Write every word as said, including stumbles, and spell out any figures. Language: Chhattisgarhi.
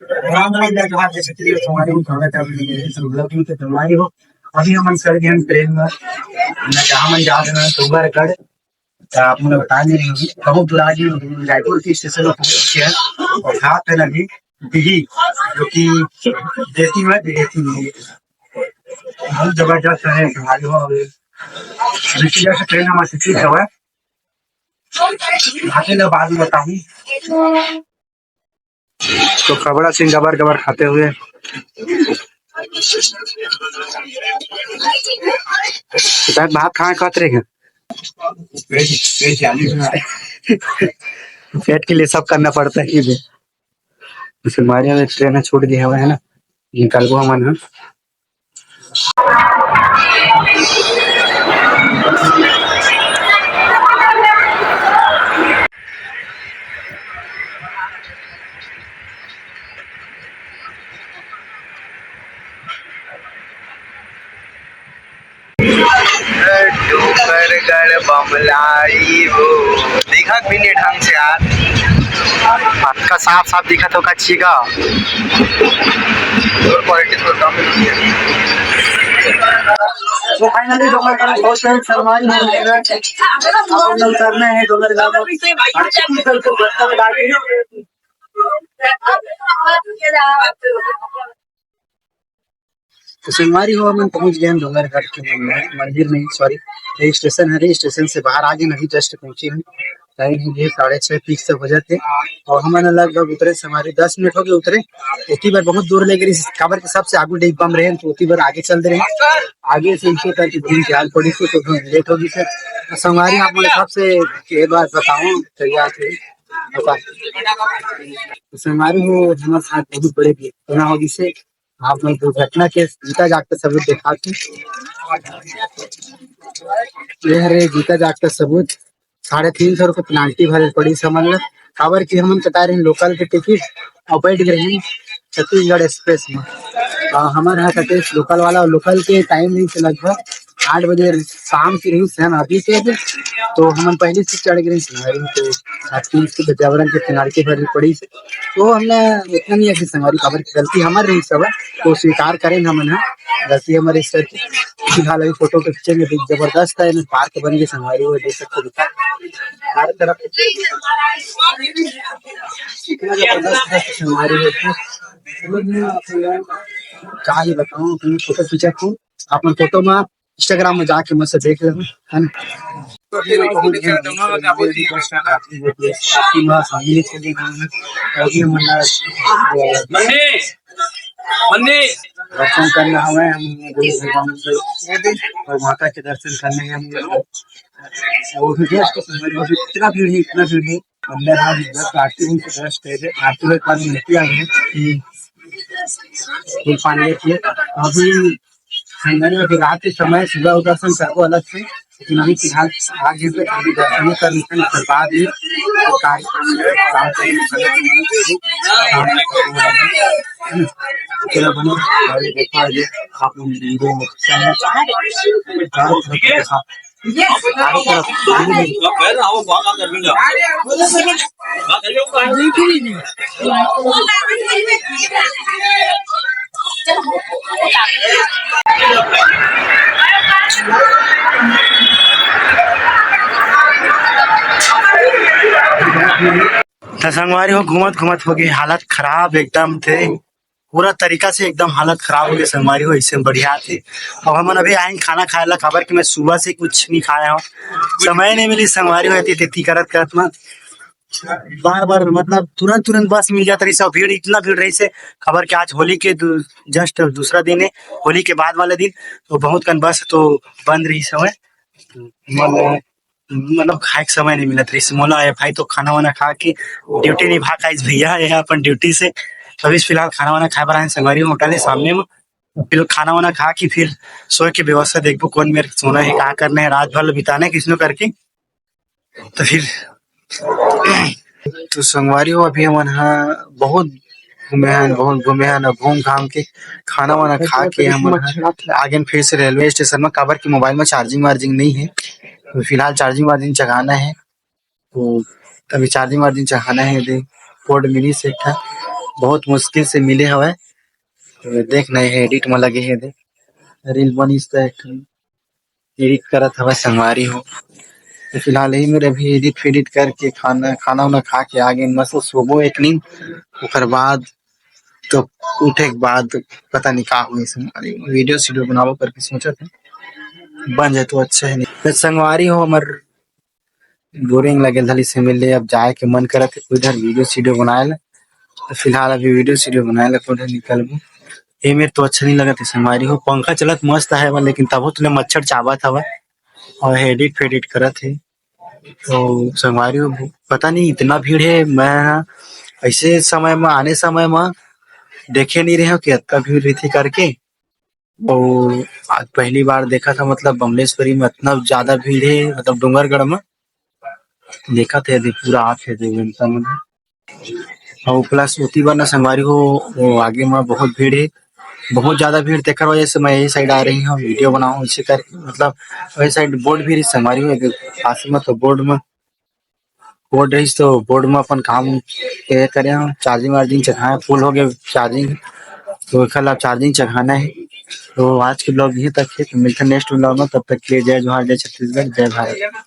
राम राम, जय जोहार, जय छत्तीसगढ़, संगवारी हो, स्वागत है आप लोगों के YouTube vlog में। तो संगवारी हो, अभी हमन चढ़ गए हैं ट्रेन में, ना जहाँ मन जा रहे हैं, डोंगरगढ़। तो आप लोग बता नहीं रहे हैं, बहुत दूर आ गए हैं, रायपुर के स्टेशन में पहुंच चुके हैं और खात है अभी बिही, जो कि देसी में देसी बिही। बहुत जबरदस्त है संगवारी हो। अभी ऋषिकेश ट्रेन हमारे छुट्टी हुआ है, आते ना बाद में बताऊँ। तो खबड़ा सिंह गबर गबर खाते हुए। तो भात कहाँ खाते रहे हैं? पेट के लिए सब करना पड़ता है ये। संगवारी हो, ट्रेन छूट गया हुआ है ना, निकलबो हमन ह। डोंगरगढ़ बमलाई हो। दिखत भी नहीं ढंग से यार। अतका साफ साफ दिखत हो का छीगा। और क्वालिटी थोड़ा कम है। तो फाइनली डोंगरगढ़ पहुंच गए, संगवारी हो गए। अब हम लोग उतरने हैं डोंगरगढ़ में। और चल को बस्ता में डाल के तो संगवारी हो, हमन पहुंच गए हैं डोंगरगढ़ के मंदिर, मंदिर नहीं, सॉरी, रेल स्टेशन है। रेल स्टेशन से बाहर आ गए, अभी जस्ट पहुंचे हैं। टाइम हो गया साढ़े छः फिक्स से हो जाते। और हमन लगभग उतरे से हमारे दस मिनट हो गए उतरे। ओती बार बहुत दूर ले गए, काबर के सबसे आगू डिब्बा में रहे, तो ओती बार आगे चल दे रहे। आगे से इसे करके घूम के आल पड़ी से तो लेट हो गई सर। संगवारी, आप मुझे सबसे एक बार बताऊं, तैयार थे। तो संगवारी हो, हमारे साथ बहुत बड़े घटना हो गई से। आप मन दुर्घटना के जीता जागता सबूत दिखात हे। ये हरे जीता जागता सबूत। साढ़े तीन सौ रुपये पेनाल्टी भरे पड़ी हमन ला, काबर कि हमन कटा रहे लोकल के टिकट और बैठ गए हैं छत्तीसगढ़ एक्सप्रेस में। आ, हमर हा कटे लोकल वाला, और लोकल के टाइम रही से लगभग आठ बजे शाम की रही से, अभी के अभी। तो हमन पहले से चढ़ गए हैं, तो आज तीन सौ पर्यावरण के पेनाल्टी भरे पड़ी। तो हमने इतना नहीं ऐसी संगवारी, काबर की गलती हमर रही सब, तो स्वीकार करें हमन ह, गलती हमर इस तरह की। फिलहाल अभी फोटो तो खींचेंगे, तो जबरदस्त है, पार्क बन गए संगवारी, वो देख सकते हो। हर तरफ इतना जबरदस्त है संगवारी हो, का ही बताऊं, तुम फोटो खींचा खूब, अपन फोटो में Instagram में जाके मस्त देख लेना, है ना? तो फिर बहुत ही मस्त आदमी होती है, कि माँ सामने चली गई है, और ये मन्ना मन्नी, मन्नी। दर्शन करना हमें, हम गुरु भगवान के और माता के दर्शन करने हैं हम। वो भी just इतना भीड़ ही, इतना भीड़ ही। अंदर आज just आरती हुई, तो just है, आरती के बाद मिलती आ गई। हम्म। फूल पान लेके अभी संगवारी हो, अभी रात के समय सुबह उदर्शन करबो अलग से, लेकिन अभी फिलहाल आगे से अभी दर्शन कर लेते हैं, उसके बाद ही चलो बनो, अभी देखो आगे आप लोग वीडियो में चारों तरफ देखा। त संगवारी हो, घूमत घूमत हो गई हालत खराब एकदम थे, पूरा तरीका से एकदम हालत खराब हो गई संगवारी हो। इससे बढ़िया थे। अब हमन अभी आए खाना खाए ला, काबर कि मैं सुबह से कुछ नहीं खाया हूँ, समय नहीं मिली संगवारी हो, एती तेती करत करत में बार बार मतलब तुरंत तुरंत बस मिल जाता रही, सब भीड़, इतना भीड़ रही से। काबर कि आज होली के दू-, जस्ट दूसरा दिन है, होली के बाद वाले दिन, तो बहुत कन बस तो बंद रही समय। मतलब खाए के समय नहीं मिलत रहिस मोला। ये भाई तो खाना वाना खा के ड्यूटी निभा के आइस भैया, ये अपन ड्यूटी से। तो अभी फिलहाल खाना वाना खाए बर आए संगवारी होटल है सामने में। फिर खाना वाना खा के फिर सोए के व्यवस्था देखबो, कौन मेर सोना है, का करना है, रात भर बिताना है किसनो करके। तो फिर तो संगवारी हो, अभी हमन ह बहुत घूमे हन, बहुत घूमे हन, घूम घाम के खाना वाना खा के हमन ह आगे फिर से रेलवे स्टेशन में, काबर की मोबाइल में चार्जिंग वार्जिंग नहीं है। तो फिलहाल चार्जिंग वार्जिंग चघाना है, तो अभी चार्जिंग वार्जिंग चघाना है, दे कोड मिली से एक ठा। बहुत मुश्किल से मिले हवय। तो देखना हे, एडिट में लगे हे, देख, रील बनिस त एक ठन एडिट करत हवय संगवारी हो। तो फिलहाल यही मेरे अभी एडिट फेडिट करके खाना, खाना उना खा के आ गेन, मस्त सोबो एक नींद, ओकर बाद तो उठे के बाद पता नहीं का होही संगवारी हो। वीडियो सीडियो बनाबो करके सोचत हे, बन जाए तो अच्छा हे। नहीं तो संगवारी हो, हमर बोरिंग लगे धली से मिले, अब जाए के मन करत हे उधर वीडियो सीडियो बनाए ला। तो फिलहाल अभी वीडियो सीडियो बनाए ला कोठे निकलबो। ये मेरे तो अच्छा नहीं लगत हे संगवारी हो, पंखा चलत मस्त हे, लेकिन तबो तुले मच्छर चाबत हवय और एडिट फेडिट करत हे। तो संगवारी हो, पता नहीं इतना भीड़ हे, मैं ऐसे समय में, आने समय में देखे नहीं रहे हो कि इतना भीड़ रही करके। और आज पहली बार देखा था, मतलब बमलेश्वरी में इतना ज्यादा भीड़ हे, मतलब डोंगरगढ़ में। देखा थे अभी पूरा आके दो घंटा में। और प्लस उती बार ना संगवारी हो, वो आगे में बहुत भीड़ हे, बहुत ज्यादा भीड़, तेकर वजह से मैं यही साइड आ रही हूँ, वीडियो बनाऊँ इसे कर, मतलब वही साइड बोर्ड भी रही संगवारी हो, एक पास में तो बोर्ड में, बोर्ड रही तो बोर्ड में अपन काम ये करे हूँ, चार्जिंग वार्जिंग चढ़ाए, फुल हो गया चार्जिंग, तो एकर ला चार्जिंग चढ़ाना है। तो आज के ब्लॉग यहीं तक है, तो मिलते हैं नेक्स्ट ब्लॉग में, तब तक के लिए जय जोहार, जय छत्तीसगढ़, जय भारत।